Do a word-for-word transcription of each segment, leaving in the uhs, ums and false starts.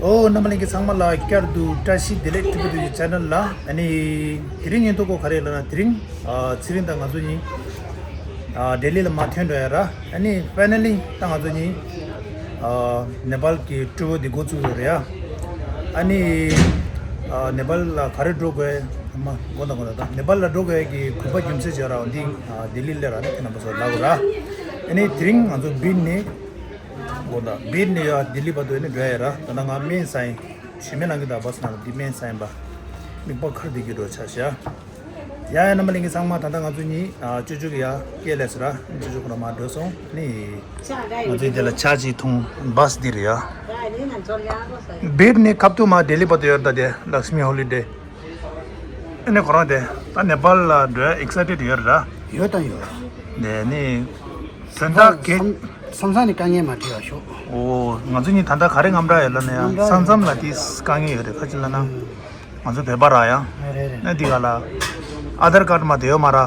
ཨོ། རྣམ་པ་ལྷན་རྒྱས་ཚང་མ་ལ་བསྐྱར་དུ་བཀྲ་ཤིས་བདེ་ལེགས། ཊི་བི་ཊུ་ཡུ་ཆེ་ནལ་ལ། ཨ་ནི་དེ་རིང་ཉིན་ཐོ་གོ་ག་རེ་ལབ་ན། དེ་རིང་ཨ་ཚེ་རིང་དང་ང་ཚོ་གཉིས་ཨ་ལྡི་ལི་ལ་མར་ཐོན་འགྲོ་ཡ་ར། ཨ་ནི་ཕའི་ནལ་ལི་ད་ང་ཚོ་གཉིས་ཨ་ནེ་པཱལ་གྱི་ཊུར་འདི་འགོ་བཙུགས་ཡོད་རེད་ཡ། ཨ་ནི་ཨ་ནེ་པཱལ་ལ་ག་རེ་འགྲོ་དགོས་མ་དགོས་ན་དགོས་ན། ད་ནེ་པཱལ་ལ་འགྲོ་དགོས་ཀྱི་དགོས་པ་རྒྱུ་མཚན་བྱས་ར་འདི་ཨ་ལྡི་ལི་སླེབས་ར་ནི་ཁྱེད་རྣམ་པ་ཚོ་ལབ་དགོས་ར། ཨ་ནི་དེ་རིང་ང་ཚོ་བིར་ནས་དགོངས་དག་བིར་ནས་ཡ་ལྡི་ལི་བར་དུ་ཨ་ནི་འགྲོ་ཡ་ར། ད་ལྟ་ང་སྨན་ཟ་ཡིན། ཞུ་མེད་ནང་གི་ད་བཱས་ནང་ལ་འདི་སྨན་ཟ་ཡིན་པ། མིག་པ་ཁར་འདི་གི་འགྲོ་ཆ་ཤ། ཡ་ཡ། རྣམ་པ་ལྷན་རྒྱས་ཚང་མ། ད་ལྟ་ང་ཚོ་གཉིས་ཨ་ཅོ་ཅོ་གི་ཡ་སྐད་ལས་སི་ར། ཅོ་ཅོ་ཁོ་ར་མར་འགྲོ་སོང་ནི། ང་ཚོའི་དེ་ལ་ཇ་ཅིག་འཐུང་། བཱས་འདི་རེད་ཡ། བིར་ནས་ཁབ་ཏུ་མར་ལྡི་ལི་བར་དུ་ཡོད་ད། དེ་ལགས་མི་ཧོ་ལི་ཌེ། ཨ་ནི་ཁོ་རང་དེ་ད་ནེ་པཱལ་ལ་འགྲོ་ཡ་ཨེག་སའི་ཊེཌ་ཡོད་རེད་ར། ཡོད་དང་ཡོད། དེ་ནི་དོན་དག་གི་བསམ་བསམ་ས་ནི་དཀའ་ངལ་མ་འཕྲད་པ་ཤོག་ཨོ། ང་ཚོ་གཉིས་ད་ལྟ་ག་རེ་དངངས་སྐྲག་ཡོད་ལབ་ན་ཡང་། དངངས་སྐྲག་བསམ་བསམ་ལ་དེ་དཀའ་ངལ་ཡོད་རེད། ཁ་ཅིག་ལབ་ན་ང་ཚོ་བོད་པ་ར་ཡང་། རེད་རེད། ཨ་འདི་ག་ལ་ཨ་དྷར་ཀཱར་མ་དེ་ཡོད་མ་ར།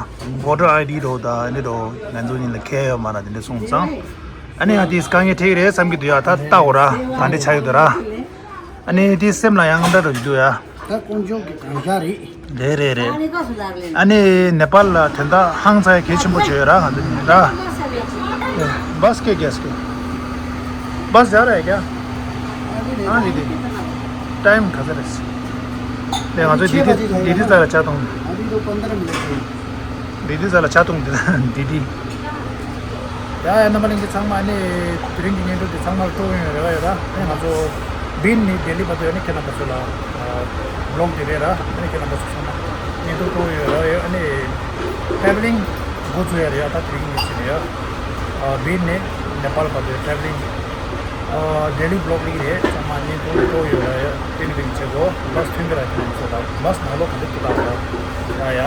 བྷོ་ཊར་ཨའི་ཌི་འགྲོ་ད་ཨ་ནི་འགྲོ། ང་ཚོ་གཉིས་ལ་ཁེ་ཡོད་མ་ར། དེ་འདྲ་སོང་ཙང་ཨ་ནི་ང་དེ་དཀའ་ངལ་འཕྲད་ཀྱི་རེད་བསམ་གྱི་འདུག་ཡ། ད་ལྟ་འོ་ར་ག་འདྲ་ཆགས་ཡོད་འདུག་ར། ཨ་ནི་དེ་སེམས་ལ་ཡང་དངངས་སྐྲག་འགྲོ་གི་འདུག་ཡ། ད་དཀོན་མཆོག་གི་གང་ཤར་རེད། རེད་རེད་རེད། ཨ་ནི་ནེ་པཱལ་ལ་དོན་དག་ཧང་སང་གལ་ཆེན་པོ་བྱོས་ར། ང་ཚོ་ནི་ར། བཱས་ཀྱི་གེ་སི་ཀྱི་བཱས་སྦྱར་ར་ཡ་ཀྱ། ཨ་ནི་དེ་ཊའིམ་ག་ཚོད་རེད། ལས་ང་ཚོ་ཌི་ཌི་ཌི་ཌི་རྩ་ལ་ཇ་འཐུང་། ཌི་ཌི་རྩ་ལ་ཇ་འཐུང་དེ་ཌི་ཌི། ཡ་ཡ། རྣམ་པ་ལྷན་རྒྱས་ཚང་མ་ནི་དེ་རིང་གི་བརྙན་ཐུང་འདི་ཚང་མར་སྤྲོ་ཡོང་རེ་བ་ཡོད་ར། ཨ་ནི་ང་ཚོ་བིར་ནས་ལྡི་ལི་བར་དུ་ཡ་ནི་ཁྱེད་རྣམ་པ་ཚོ་ལ་ཨ་བི་ལོག་འདི་རེད་ར། ཨ་ནི་ཁྱེད་རྣམ་པ་ཚོ་ཚང་མ་བརྙན་ཐུང་སྤྲོ་ཡོང་རེ་བ་ཡོད། ཨ་ནི་ཊེ་བྷི་ལིང་འགོ་བཙུགས་ཡ་རེད་ཡ། ད་དེ་རིང་གི་ཉིན་ཞིག་རེད་ཡ། ཨ་བིར་ནས་ནེ་པཱལ་བར་དུ་ཡ་ཊེ་བྷི་ལིང་ཨ་ཌེ་ལི་བི་ལོག་ལིག་རེད། ཚང་མ་བརྙན་ཐུང་སྤྲོ་ཡོང་རེ་བ་ཡོད། ཏིང་ཏིང་བྱེད་དགོས། བཱས་ཐོན་གི་ར། ཁྱེད་རྣམ་ཚོ་ལ་བཱས་ནང་ལོགས་ག་འདྲ་འདུག་ལྟ་དགོས་ར། ཡ་ཡ།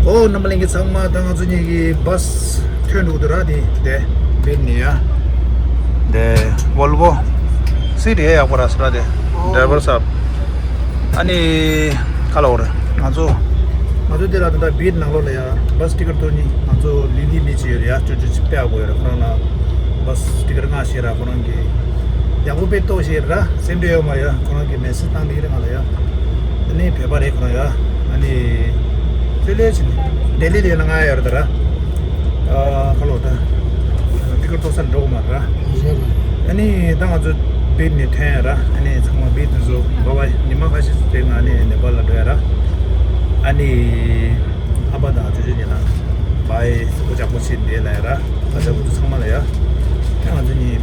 ཨོ། རྣམ་པ་ལྷན་རྒྱས་ཚང་མ། ད་ང་ཚོ་གཉིས་ཀྱི་བཱས་ཐོན་འགྲོ་གི་འདུག་ར། དེ་དེ་བིར་ནས་ཡ། དེ་ཝོལ་ཝོ་སི་ཊི་ཡ་ཡག་པོ་ར་སི་ར། དེ་ཨོ། ཌ་རའི་ཝར་སབ། ཨ་ནི་ཁ་ལ་འོ་རེད། ང་ཚོ་ང་ཚོ་དེ་ལ་ད་ལྟ་བིར་ནང་ལོགས་ལ་ཡ་བཱས་ཊི་ཀེ་ཊི་ཐོབ་ནི། ང་ཚོ་ལྡི་ལི་མི་གཅིག་ཡོད་རེད་ཡ། ཅོ་ཅོ་ཅིག་དཔེ་ཡག་པོ་ཡོད་རེད། ཁོ་རང་ལ་བཱས་ཊི་ཀེ་ཊི་མངགས་བྱས་ར། ཁོ་རང་གིས་ཡག་པོ་དཔེ་ཏོག་བྱས་ར། སེམས་ཁྲལ་ཡོད་མ་རེད་ཡ། ཁོ་རང་གིས་མེ་སེ་ཇི་བཏང་དེ་རེད་ང་ལ་ཡ། ཨ་ནི་བོད་པ་རེད་ཁོ་རང་ཡ། ཨ་ནི་ལྷོད་ལྷོད་བྱས་ནས་ལྡི་ལི་དེ་ན་ང་ཡོད་རེད་ད་ར། ཨ་ཁ་ལོ་ད་ཊི་ཀེ་ཊི་ཐོབ་ས་འགྲོ་གི་མ་རེད་ར། ཨ་ནི་ད་ང་ཚོ་བིར་ནས་ཐོན་ཡ་ར། ཨ་ནི་ཚང་མ་བིར་དུ་བཟོ་བ་བ་ཉི་མ་ཁ་ཤས་རིང་ཨ་ནི་ནེ་པཱལ་ལ་འགྲོ་ཡ་ར། ཨ་ནི་ཨ་ཕ་དང་ཅོ་ཅོ་གཉིས་ལ་བའི་སྒོ་ལྕགས་པོ་ཕྱེ་འདི་ལ་ཡ་ར། ཨ་ཅག་བུ་ཚོ་ཚང་མ་ལ་ཡ། ཨ་ང་ཚོ་གཉིས་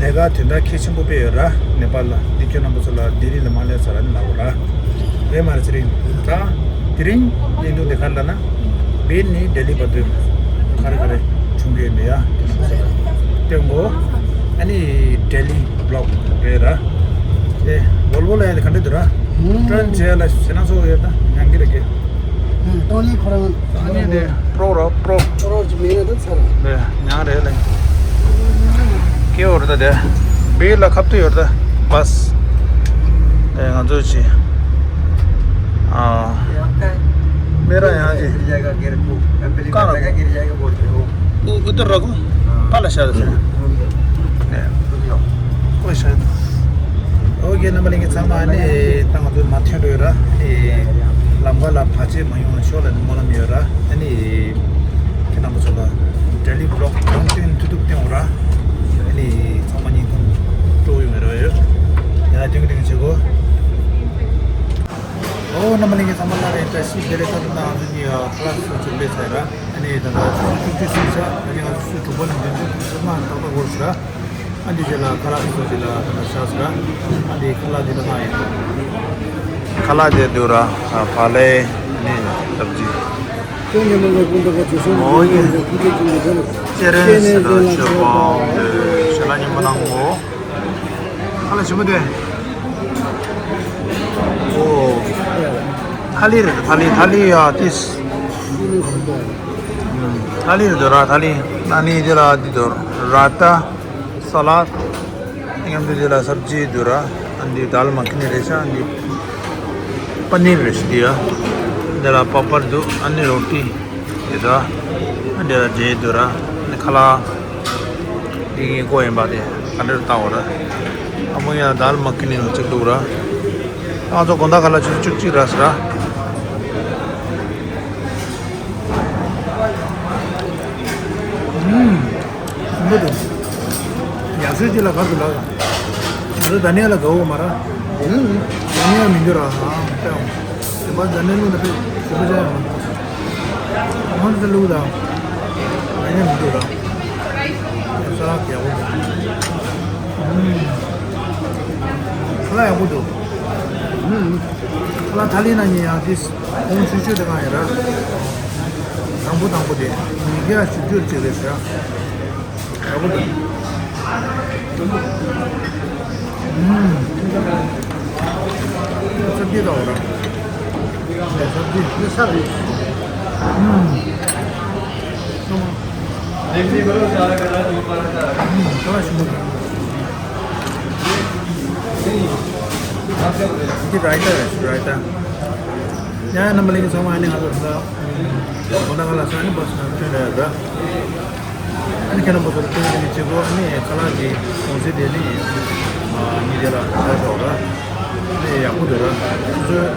ལས་ཀ་དོན་དག་གལ་ཆེན་པོ་དཔེ་ཡོད་ར། ནེ་པཱལ་ལ། འདི་ཁྱོད་རྣམ་པ་ཚོ་ལ་ལྡི་ལི་ལ་མ་སླེབས་ཚར་ཨ་ནི་ལབ་དགོས་ར། རེད་མ་རེད་ཚེ་རིང་། ད་དེ་རིང་བརྙན་ཐུང་འདི་ག་རེ་ལབ་ན། བིར་ནས་ལྡི་ལི་བར་དུ་ག་རེ་ག་རེ་བྱུང་གི་ཡོད་མེད་ཡ། སྟོན་གོ། ཨ་ནི་ཌེ་ལི་བི་ལོག་རེད་ར། དེ་ཝོལ་ཝོ་ལ་ཡ་དེ་ག་འདྲ་འདུག་ར། ཧུམ། ཊརན་བྱས་ལ་ཞེ་ན་ཚོ་ཡོད་ད་ཉང་གི་རེད་ཀྱི། ཧུམ། སྟོང་ཉིད་ཁོ་རང་། སྟོང་ཉིད་དེ་པྲོ་ར་པྲོ། པྲོ་ཅིག་མེད་ན་ད་ཚར། དེ་ཉང་རེད་ལེ། ཀེ་འོ་རེད་ད་དེ། བིར་ལ་ཁབ་ཏུ་ཡོད་ད་བཱས། དེ་ང་ཚོ་ཅི། ཨ། ཡག་ག། མེ་ར་ཡང་ཅི། ཡག་ག་གེར་པོ། ཀ་ར་པོ། ཡག་ག་གེར་ཡག་ག་པོ་ཅི་ཧོ། ཨུ་ཨུ་ཏར་ར་གོ། པ་ལ་ཤ་ཟེར། ཨོ་ཤ། ཨོ་ཀེ། རྣམ་པ་ལྷན་རྒྱས་ཚང་མ་ནི་ད་ང་ཚོ་མར་ཐོན་འགྲོ་ཡོད་ར། ཨེ་ལམ་ཁ་ལ་བར་ཆད་མ་ཡོང་བ་ཤོག་ལབ་ནས་སྨོན་ལམ་ཡོད་ར། ཨ་ནི་ཁྱེད་རྣམ་པ་ཚོ་ལ་ཌེ་ལི་བི་ལོག་གང་བཏོན་ཐུབ་ཐུབ་བཏོན་འོང་ར། ཨ་ནི་ཚང་མ་བརྙན་ཐུང་སྤྲོ་ཡོང་ར་ཡོད། ཡ་ཐེངས་ཐེངས་བྱེད་གོ། ཨོ་རྣམ་པ་ལྷན་རྒྱས་ཚང་མ་ལ་རེད། བཀྲ་ཤིས་བདེ་ལེགས། ད་ལྟ་ང་ཚོ་གཉིས་ཡ་ཁ་ལག་སོགས་ཚུར་སླེབས་ཚར་ར། ཨ་ནི་ད་ལྟ་ཆུ་ཚོད་བཅུ་གཅིག་ཟིན་ཤག་ཨ་ནི་ང་ཚོ་ཆུ་ཚོད་དྲུག་པ་ནས་འདོན་དུས་ཚང་མ་ཏག་ཏག་འགོར་ཤག་ཨ་འདི་རྗེས་ལ་ཁ་ལག་གི་ཚོ་རྗེས་ལ་ད་ལྟ་བཞག་ཟེར་ར། ཨ་འདི་ཁ་ལག་འདི་ལ་མངགས་ཡིན། ཁ་ལག་འདི་འདུག་ར། བག་ལེབ་ནི་སབ་ཇི། ཨོ་ཡེ། ཅེ་རེན་ཟེར་ར་ཆོས་པ་འདི་ཞལ་ལག་སྙན་པོ་གནང་གོ། ཁ་ལག་ཆེན་པོ་འདི། ཨོ། ཐ་ལི་རེད། ཐ་ལི་ཐ་ལི་ཡ་ཏིས། ཐ་ལི་རེད་འདུག་ར། ཐ་ལི། ཨ་ནི་འདི་ལ་འདི་འདུག་ར་ཏ། ས་ལད། མཉམ་དུ་དེ་ལ་སབ་ཇི་འདུག་ར། ཨ་འདི་དཱལ་མ་ཁི་ནི་རེད་ཤག་ཨ་འདི་པ་ནིར་རེད་ཤག་འདི་ཡ། འདི་ལ་པ་པར་འདུག་ཨ་ནི་རོ་ཊི་འདི་འདུག་ཨ་འདི་ལ་འབྲས་འདུག་ར། ཨ་ནི་ཁ་ལག་འདི་ངའི་ཀོ་ཡིན་པ་དེ། ག་འདྲ་བཏང་བ་ར། ཨ་མོ་ཡང་དཱལ་མ་ཁི་ནི་ལ་གཅིག་འདུག་ར། ང་ཚོ་དགོང་དག་ག་ལ་ཆུ་ཚོད་བཅུ་གཅིག་ར་ཟེར་ར། ཨུམ། ཞིམ་པོ་འདུག་ཡག་ཤོས་ཅིག་ལ་བར་དུ་ལགས། ང་ཚོ་ད་ནས་ལ་དགའ་བོ་མ་ར། ཨུམ། ད་ནས་ལ་མི་འགྱུར་ར། ཨ་ཨ་ཨ། ཞིམ་པ་ད་ནས་ལུགས་ད་དཔེ་ཞིམ་པོ་ཅན་ཡང་མ་འདུག་ཧོན་ཏི་ལུག་དང་། ཨ་ནི་མི་འདུག་ལ། ས་ལག་ཡག་པོ་འདུག་ཧུམ། ས་ལག་ཡག་པོ་འདུག་ཧུམ། ས་ལག་ཐ་ལི་ན་ཉིན་ཡང་ཏིས་ཁོང་ཆུ་ཆུ་དེ་གང་ཡིན་ར། དང་པོ་དང་པོ་དེ་ཉིན་རྒྱ་ཞུ་རྒྱུར་བྱེད་རེད་ཟེར། ཡག་པོ་འདུག་ཧུམ། ས་ཏི་དང་བ་ར། ས་ཏི་ས་རེད། ཧུམ། ཧུམ། ཁ་ལག་ཞིམ་པོ་འདུག་འདི་རའི་ཏ་རེད། རའི་ཏ། ཡ་རྣམ་པ་ལྷན་རྒྱས་ཚང་མ། ཨ་ནི་ང་ཚོ་ད་ལྟ་གོ་ན་ཁ་ལག་ས་ནི་བ་སི་ནང་ཐོན་ལ་ཡོད་ར། ཨ་ནི་ཁྱེད་རྣམ་པ་ཚོར་སྟོན་གྱི་ནི་བྱེད་སྒོ། ཨ་ནི་ཁ་ལག་གི་གོང་ཚད་དེ་ནི་ཨ་ཉིན་དེ་ལ་ཆ་ཆོག་ར། ཨ་ནི་ཡག་པོ་འདུག་ར། ཁོ་ཚོས་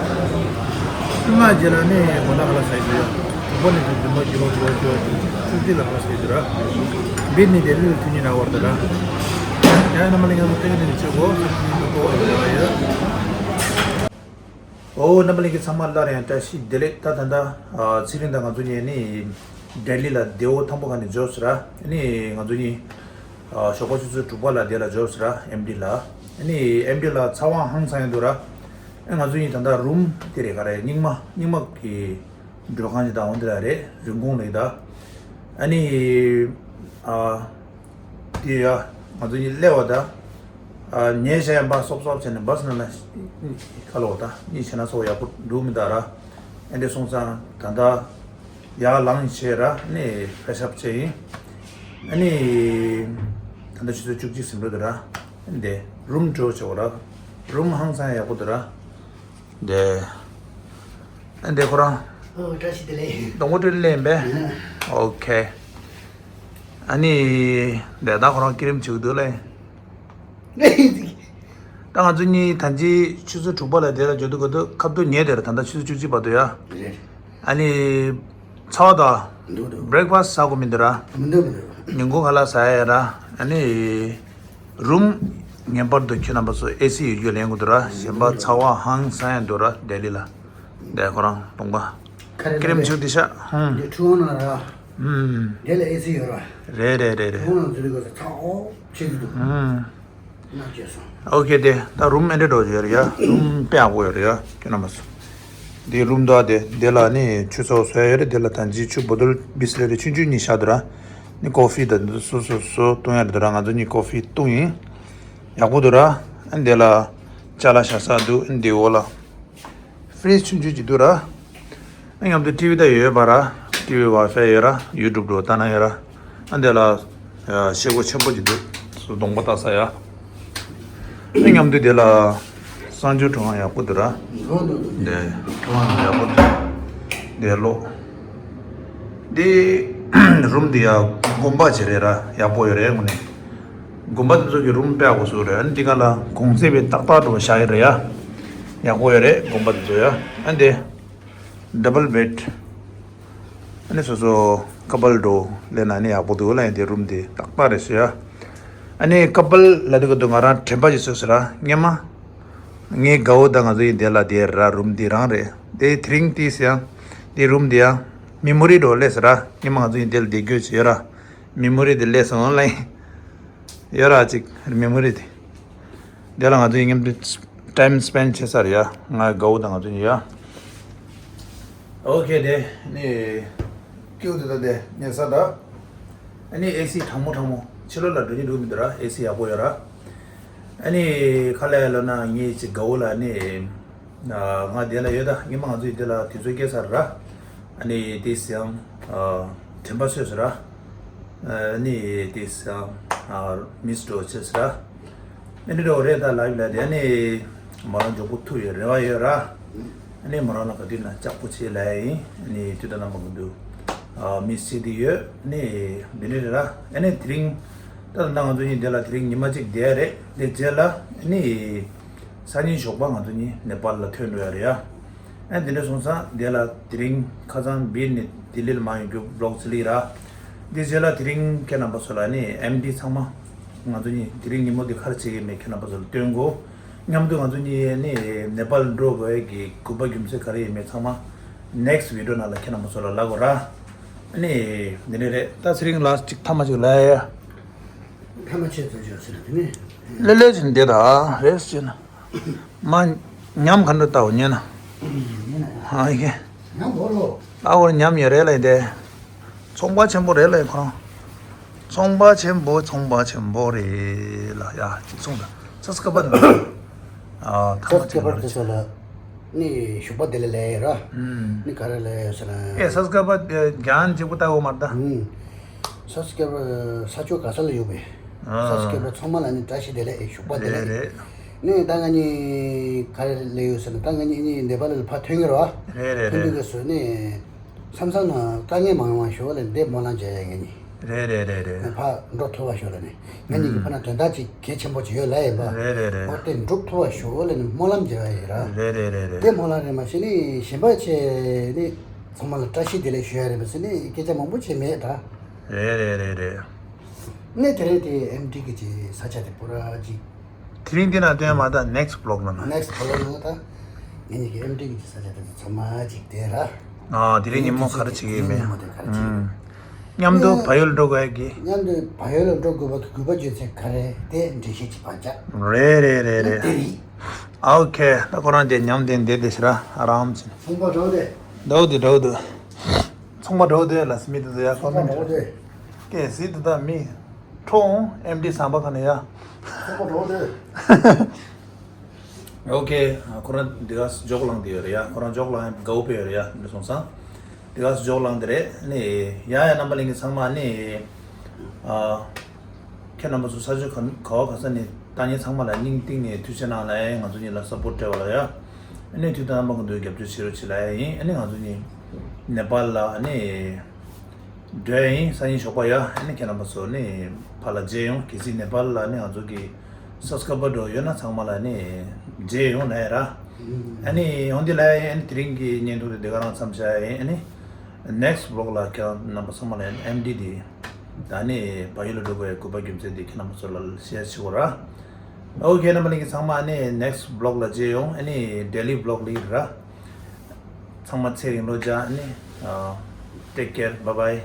སྔ་རྗེས་ལ་ནི་གོ་ན་ཁ་ལག་ཟ་ཡི་འདུག་ཡ། དང་པོ་ནི་དུ་འདི་མ་གྱུར་བ་གྱུར་བ་གྱུར་བ་ཅུ་ཏི་ལ་ཁ་ལག་ཟ་ཡི་འདུག་ར། འདི་ནི་དེ་ལུས་ཐུན་ཉིན་ར་བར་དུ་ར། ཡ་རྣམ་པ་ལྷན་རྒྱས་ཚོ་སྟོན་གྱི་ནི་བྱེད་སྒོ་ཟེར་གྱི་ནི་གོ་བ་ཡོད་ར་ཡོད། ཨོ་རྣམ་པ་ལྷན་རྒྱས་ཚང་མ་སླར་ཡང་བཀྲ་ཤིས་བདེ་ལེགས། ད་ད་ལྟ་ཨ་ཚེ་རིང་དང་ང་ཚོ་གཉིས་ནི་ལྡི་ལི་ལ་ལྡེའུ་ཐང་པོ་ག་ནས་འབྱོར་སོང་ར། ཨ་ནི་ང་ཚོ་གཉིས་ཨ་ཞོགས་པ་ཆུ་ཚོད་དྲུག་པ་ལ་དེ་ལ་འབྱོར་སོང་ར། ཨེམ་ཌི་ལ། ཨ་ནི་ཨེམ་ཌི་ལ་ཚ་བ་ཧང་སང་ཡོད་འདུག་ར། ཨ་ང་ཚོ་གཉིས་ད་ལྟ་རུམ་དེ་རེད། ག་རེ་རྙིང་མ་རྙིང་མ་གི་མགྲོན་ཁང་ཞིག་དང་འོ་འདི་ལ་རེད། རིན་གོང་ལེགས་ད། ཨ་ནི་ཨ་དེ་ཡ་ང་ཚོ་གཉིས་སླེབས་པ་ད། ཨ་ཉལ་བྱས་ཡང་པ་སོབ་སོབ་བྱས་ནས་བ་སི་ནང་ལ་ཁ་ལོ་ད་གཉིད་ཆེ་ན་ཚོ་ཡག་པོ་འདུག་མི་འདུག་ར། ཨ་འདྲ་སོང་ཙང་ད་ལྟ་ཡར་ལངས་བྱས་ར་ནས་ཕེ་ཤབ་བྱས་ཡིན། ཨ་ནི་ད་ལྟ་ཆུ་ཚོད་བཅུ་གཅིག་ཟིན་འགྲོ་འདུག་ར། ཨ་འདི་རུམ་འགྲོ་བྱས་འོ་ར། རུམ་ཧང་སང་ཡག་པོ་འདུག་ར། འདི། ཨ་འདི་ཁོ་རང་། ཨོ་བཀྲ་ཤིས་བདེ་ལེགས། སྡོང་པོ་སྤྲུལ་ལེན་པས། ཨ་ཨོ་ཁེ། ཨ་ནི། འདི་ད་ཁོ་རང་སྐྱིད་རིམ་བྱུག་འདུག་ལེ། ད་ང་ཚོ་གཉིས་ད་ཅི་ཆུ་ཚོད་དྲུག་པ་ལ་དེ་ལ་འབྱོར་དུས་ག་དུས་ཁ་ཐུག་ཉལ་དེར་ད་ལྟ་ཆུ་ཚོད་བཅུ་གཅིག་བར་དུ་ཡ། རེད། ཨ་ནི། ཚ་བ་ད། འདུག་འདུག་བྷི་རེག་ཕ་སི་ཟ་དགོས་མི་འདུག་ར། མི་འདུག་མི་འདུག་ཉིན་གུང་ཁ་ལག་ཟ་ཡ་ཡ་ར། ཨ་ནི། རུམ། ངེས་པར་དུ་ཁྱོད་རྣམ་པ་ཚོ་ཨེ་སི་ཡོད་རྒྱུ་ལེན་དགོས་འདུག་ར། གཞན་པ་ཚ་བ་ཧང་སང་ཡ་འདུག་ར་ལྡི་ལི་ལ། འདི་ཁོ་རང་གདོང་པ། ཁ་རེ་ཀི་རིམ་ལ་ཆུ་དེ་ཤ་ཧུམ། འདི་ཁྲུ་ཝང་ནང་ར། ཧུམ། འདི་ལ་ཨེ་སི་ཡོད་ར། རེད་རེད་རེད་རེད། ཁྲུ་ཝང་ནང་འཛུལ་དགོས་ས་ཚ་འོ་ཆེ་གི་འདུག་ཧུམ། ན་བྱས་སོང་། ཨོ་ཁེ་དེ་ད་རུམ་ཨེ་འདྲ་འགྲོ་ཡོད་རེད་ཡ། རུམ་དཔེ་ཡག་པོ་ཡོད་རེད་ཡ། ཁྱོད་རྣམ་པ་ཚོ། འདི་རུམ་དང་དེ་འདི་ལ་ནི་ཆུ་ཚོད་བཟོ་ཡ་ཡོད་རེད། འདི་ལ་ད་ཅི་ཆུ་བོ་ཏོལ་བི་སི་ལེ་རི་ཆུང་ཆུང་གཉིས་བཞག་འདུག་ར། ནི་ཀོ་ཧྥི་དང་འདི་སོ་སོ་སོ་བཏུང་ཡ་རེད་འདུག་ར། ང་ཚོ་གཉིས་ཀོ་ཧྥི་བཏུང་ཡིན། ཡག་པོ་འདུག་ར། ཨ་འདི་ལ་ཅ་ལག་བཞག་ས་འདུག་ཨ་འདི་འོག་ལ་ཧྥི་རིཇ་ཆུང་ཆུང་ཅིག་འདུག་ར། ཨ་མཉམ་དུ་ཊི་ཝི་ད་ཡོད་པ་ར། ཊི་ཝི་ཝའི་ཕའི་ཡོད་ར། ཡུ་ཊུབ་འགྲོ་ལྟ་ན་ཡོད་ར། ཨ་འདི་ལ་ཤེལ་སྒོ་ཆེན་པོ་ཅིག་འདུག་སུ་གདོང་པ་ལྟ་ས་ཡ། ཨ་མཉམ་དུ་དེ་ལ་གསང་སྤྱོད་ཁང་ཡག་པོ་འདུག་ར། འདི་ཁང་ཡག་པོ་འདུག་འདི་ལོ། འདི་རུམ་འདི་ཡ་དགོན་པ་ཅིག་རེད་ར། ཡག་པོ་ཡོད་རེད་དངོས་གནས། དགོན་པ་དེ་ཚོ་གི་རུམ་དཔེ་ཡག་པོ་བཟོས་རེད། ཨ་ནི་འདི་ག་ལ་གོང་ཚད་དཔེ་ཏག་ཏག་འགྲོ་བཞག་ཡོད་རེད་ཡ། ཡག་པོ་ཡོད་རེད་དགོན་པ་དེ་ཚོ་ཡ། ཨ་འདི། ཌབ་བལ་བེཌ། ཨ་ནི་སོ་སོ་ཀ་པལ་འགྲོ་ལེན་ན་ནི་ཡག་པོ་འདུག་ལ། ཡང་དེ་རུམ་དེ་ཏག་ཏག་རེད་ཤག་ཡ། ཨ་ནི་ཀ་པལ་ལ་དེ་ག་དུ་ང་རང་དྲན་པ་ཞིག་བཟོས་ཟེར་ར། སྔོན་མ་ངའི་དགའ་བོ་དང་ང་ཚོ་ཡིན་དེ་ལ་དེ་ར་རུམ་དེ་རང་རེད། དེ་དེ་རིང་དེ་ཡང་དེ་རུམ་དེ་ཡང་མེ་མོ་རི་འགྲོ་ལས་ཟེར་ར། སྔོན་མ་ང་ཚོ་ཡིན་དེ་ལ་དེ་དགོས་ཟེར་ར། མེ་མོ་རི་དེ་ལས་སོང་ལ་ཡིན། ཡོད་ར་ཅིག་མེ་མོ་རི་དེ། དེ་ལ་ང་ཚོ་ཡིན་མཉམ་དུ་ཊའིམ་སྤེན་བྱེད་ས་རེད་ཡ། ང་དགའ་བོ་དང་ང་ཚོ་གཉིས་ཡ། ཨོ་ཁེ་དེ་ནི་ཀེའུ་དེ་ད་དེ་ཉལ་ས་ད། ཨ་ནི་ཨེ་སི་གྲང་མོ་གྲང་མོ་ཕྱི་ལོགས་ལ་འགྲོ་གི་འགྲོ་གི་མི་འདུག་ར། ཨེ་སི་ཡག་པོ་ཡོད་ར། ཨ་ནི་ཁ་ལས་ལོ་ན་ངེད་ཅིག་དགའ་བོ་ལ་ནི། ང་དེ་ལ་ཡོད་ད། ངེད་མ་ང་ཚོ་ཡི་དེ་ལ་དུས་ཚོད་སྐྱེལ་ས་ར། ཨ་ནི་དེ་སི་ཡང་དྲན་པ་གསོས་ས་ར། ཨ་ནི་དེ་སི་ཡང་མིས་འགྲོ་བྱེད་ས་ར། ཨ་ནི་འགྲོ་རེད་ད་ལབ་ལ་དེ་ནི་མོ་རང་མགྱོགས་པོ་ཐུག་ཡོད་རེ་བ་ཡོད་ར། ཨ་ནི་མོ་རང་ལ་ག་དུས་ན་ལྕགས་པོ་བྱེད་ལ་ཡིན། ཨ་ནི་དུས་ད་ན་མ་གི་འདུག་མིས་བྱེད་དེ་ཡོད། ཨ་ནི་དེ་འདྲ་རེད་ར། ཨ་ནི་དེ་རིང་ ད་ད་ང་ཚོ་གཉིས་དེ་ལ་དེ་རིང་ཉི་མ་གཅིག་བསྡད་རེད། དེ་རྗེས་ལ་ནི་སང་ཉིན་ཞོགས་པ་ང་ཚོ་གཉིས་ནེ་པཱལ་ལ་ཐོན་འགྲོ་ཡ་རེད་ཡ། ཨ་དེ་འདྲ་སོང་ཙང་དེ་ལ་དེ་རིང་ཁ་སང་བིར་ནས་ལྡི་ལི་ལ་མ་ཡོང་རྒྱུ་བི་ལོག་ཅིག་སླེབས་ར། དེ་རྗེས་ལ་དེ་རིང་ཁྱེད་རྣམ་པ་ཚོ་ལ་ནི་ཨེམ་ཌི་ཚང་མ་ང་ཚོ་གཉིས་དེ་རིང་ཉིན་མོ་འདི་ག་རེ་བྱེད་ཀྱི་མེད་ཁྱེད་རྣམ་པ་ཚོ་ལ་སྟོན་དགོས། མཉམ་དུ་ང་ཚོ་གཉིས་ནི་ནེ་པཱལ་འགྲོ་དགོས་ཀྱི་དགོས་པ་རྒྱུ་མཚན་ག་རེ་ཡིན་མེད་ཚང་མ་ནེག་སི་ཊི་བི་ཌི་ཡོ་ནང་ལ་ཁྱེད་རྣམ་པ་ཚོ་ལ་ལབ་དགོས་ར། ཨ་ནི་འདི་འདྲ་རེད། ད་ཚེ་རིང་ལགས་གཅིག་ཐ་མ་གཅིག་ལབ་ཡ། ཐ་མ་ཆེད་དུ་བརྗོད་ཟེར་ན་དེ་ནི། ལེ་ལེ་ཅིག་འདི་ད་རེད་ཟེར་ན། མ་ཉམས་ག་འདྲ་ལྟ་བ་ཉན་ན། ཨ་ཡེ། ཉམས་བོར་ལོ། ཨ་བོར་ཉམས་ཡོད་རེད་ལ་ཡིན་ཏེ། ཚོང་པ་ཆེན་པོ་རེད་ལ་ཡིན་ཁོ་རང་། ཚོང་པ་ཆེན་པོ་ཚོང་པ་ཆེན་པོ་རེད་ལ་ཡ་གཅིག་གསུངས་ད། ས་སྐ་པ་འདི། ཨ་ཐ་མ་ཆེན་པོ་རེད། ནི་ཞོགས་པ་དེ་ལ་ལས་ར། ནི་ག་རེ་ལས་ཟེར་ན། ཨེ་ས་སྐ་པ་རྒྱན་གཅིག་པུ་ལྟ་བུ་མ་རེད་ད། ས་སྐ་པ་ས་ཕྱོགས་ག་ས་ལ་ཡོད་པས། ས་སྐ་པ་ཚང་མ་ལ་ནི་བཀྲ་ཤིས་བདེ་ལེགས་ཞོགས་པ་བདེ་ལེགས། ནི་ད་ང་གཉིས་ག་རེ་ལས་ཡོད་ཟེར་ན་ད་ང་གཉིས་ནི་ནེ་པཱལ་ལ་ཕར་ཐོན་གི་ར། ཐོན་དུས་སྐབས་སུ་ནི་མཚམས་མཚམས་ན་དཀའ་ངལ་མང་ཡོང་བ་ཞོག་ལ་འདི་སྨོན་ལམ་བྱས་ཡ་ང་གཉིས། རེད་རེད་རེད་རེད། ཕར་འགྲོ་ཐུབ་པ་ཞོག་ལ་ནི། ང་གཉིས་ཀྱི་ཕ་ན་དོན་དག་ཅིག་གལ་ཆེན་པོ་ཅིག་ཡོད་ལ་ཡིན་པ། རེད་རེད་རེད། འོ་དེ་འགྲུབ་ཐུབ་པ་ཞོག་ལ་ནི་སྨོན་ལམ་བྱས་པ་ཡིན་ར། རེད་རེད་རེད་རེད། དེ་སྨོན་ལམ་རེད་མ་ཤེས་ནི་གཞན་པ་ཆེ་ནི་ཚང་མ་ལ་བཀྲ་ཤིས་བདེ་ལེགས་ཞུ་ཡ་རེད་མ་ཟེར་ནི་སྐད་ཆ་མང་པོ་བྱས་མེད་ད། རེད་རེད་རེད་རེད། ནི་དེ་རིང་དེ་ཨེམ་ཌི་གི་ཅིག་ས་ཆ་དེ་པུ་ར་ཅིག་དེ་རིང་འདི་ན་སྟོན་མ་ད་next vlog ལ་ན། next vlog ལ་ད། ངེད་གཉིས་ཀྱི་ཨེམ་ཌི་གི་ས་ཆ་དེ་ཚང་མ་ཅིག་དེ་ར། ཨ་དེ་རིང་ཉིན་མོ་ག་རེ་བྱེད་ཀྱི་ཡོད་མེད། ཉིན་མོ་དེ་ག་རེ་བྱེད་ཀྱི་ཡོད། མཉམ་དུ་བལ་ཡུལ་འགྲོ་དགོས་ཀྱི། མཉམ་དུ་བལ་ཡུལ་འགྲོ་དགོས་པ་གི་དགོས་པ་རྒྱུ་མཚན་ག་རེ་དེ་འགྲེལ་བཤད་ཅིག་ཕར་རྒྱག་རེད་རེད་རེད་རེད། དེ་རེད། ཨ་ཨོ་ཁེ། ད་ཁོ་རང་དེ་མཉམ་དུ་འདེད་དེ་ཤི་ར་ཨ་རམ་ཅིན། ཚོང་པ་འགྲོ་དེ། འགྲོ་དེ་འགྲོ་དེ། ཚོང་པ་འགྲོ་དེ་ལ་སི་མི་དེ་ཚོ་ཡ་ཁོ་མི་འགྲོ་དེ། ཀེ་སི་དེ་ད་མི། ཁྲོ་འོང་ཨེམ་ཌི་ཟམ་པ་ཁ་ནས་ཡ། ཁོ་ཁོ་འགྲོ་དེ། ཨོ་ཁེ། ཁོ་རང་འདི་ག་ཇོག་ལངས་དེ་ཡོད་རེད་ཡ། ཁོ་རང་ཇོག་ལངས་དགའ་བོ་དཔེ་ཡོད་རེད་ཡ། འདི་སོང་ཙང་འདི་ག་ཇོག་ལངས་དེ་རེད། ནི་ཡ་ཡ་རྣམ་པ་གླིང་གི་ཚང་མ་ནི། ཨ། ཁྱེད་རྣམ་པ་ཚོ་ས་ཆ་ག་ག་བ་ག་ས་ནས་ལྟ་མཁན་ཚང་མ་ལ་སྙིང་གཏིང་ནས་ཐུགས་རྗེ་གནང་ལ་ཡ། ང་ཚོ་གཉིས་ལ་སབ་པོར་སྤྲད་པ་ལ་ཡ། ཨ་ནི་དུས་དང་རྣམ་པ་ཀུན་ཏུ་རྒྱབ་སྐྱོར་བྱེད་རོགས་བྱེད་ལ་ཡ་ཡིན། ཨ་ནི་ང་ཚོ་གཉིས་ནེ་པཱལ་ལ་ཨ་ནི། འགྲོ་ཡ་ཡིན། སང་ཉིན་ཞོགས་པ་ཡ། ཨ་ནི་ཁྱེད་རྣམ་པ་ཚོ་ནི་ཕར་ལ་མཇལ་ཡོང་། གལ་སྲིད་ནེ་པཱལ་ལ་ནི་ང་ཚོ་གི་སབ་སི་ཀ་རའི་བར་འགྲོ་ཡོད་ན་ཚང་མ་ལ་ནི་མཇལ་ཡོང་ལ་ཡ་ར། ཨ་ནི་ཡོང་དེ་ལ་ཡ་ཨ་ནི་དེ་རིང་གི་བརྙན་ཐུང་དེ་འདི་ག་རང་མཚམས་བཞག་ཡ་ཡིན། ཨ་ནི་next vlog ལ་ཁྱེད་རྣམ་པ་ཚང་མ་ལ་ཨེམ་ཌི་དེ་ད་ནི་བལ་ཡུལ་ལ་འགྲོ་དགོས་ཡ་དགོས་པ་རྒྱུ་མཚན་དེ་ཁྱེད་རྣམ་པ་ཚོ་ལ་ཤེར་བྱེད་དགོས་ར། ཨོ་ཁེ་རྣམ་པ་གླིང་གི་ཚང་མ་ནི་next vlog ལ་མཇལ་ཡོང་། ཨ་ནི་daily vlog ལ་ཡིན་ར། ཚང་མ་ཚེ་རིང་ལོ་བརྒྱ། ཨ་ནི་take care, bye bye.